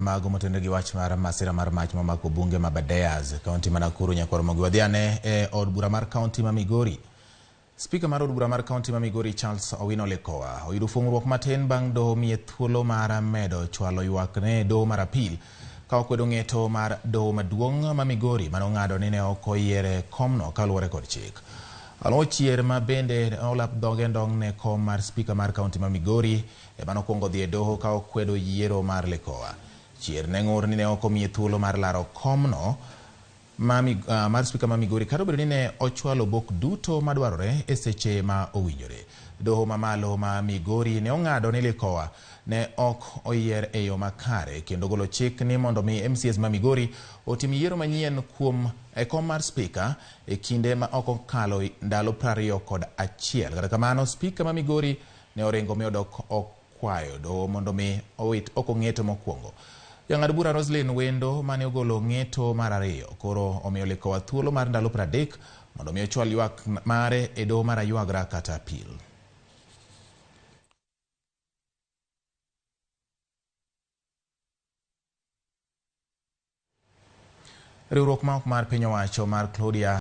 mago motenore gi wach mar masira mar mach momako bunge ma Aberdares, kaunti ma Nakuru. Nyakwar Ramogi wadhiane e od bura mar kaunti ma Migori. Spika mar od bura mar kaunti ma Migori Charles Owino Likowa oyudo fuong'ruok matin bang' doho miye thuolo mar medo chwalo ywak ne doho mar apil ka okwedo ng'eto mar doho maduong' ma Migori mane ong'ado ni ne ok oyiere komno kaluwore kod chik. Aloo Chier ma bende olap dhoge ndong' ne kom mar spika mar kaunti ma Migori ema nokwongo dhi e doho ka okwedo yiero mar Likowa. Chier ne ng'ur ni ne ok omiye thuolo mar laro komno mar spika ma Migori kata obedo ni ne ochwalo obok duto madwarore e seche ma owinjore. Doho mamalo ma Migori ne ong'ado ni Likowa ne ok oyier e yo makare kendo golo chik ni mondo mi MCAs ma Migori otim yiero manyien kuom e kom mar spika e kinde ma ok okalo ndalo 21. Kata kamano, spika ma Migori ne oringo mi odok okwayo doho mondo mi owit oko ng'eto mokwongo. Jang'ad bura Roslyn Wendo mane ogolo ng'eto mar ariyo koro omiyo Likowa thuolo mar ndalo 30 mondo mi ochwal ywak mare e doho mar aywagra kata apil. Riwruok ma ok mar piny owacho mar Claudia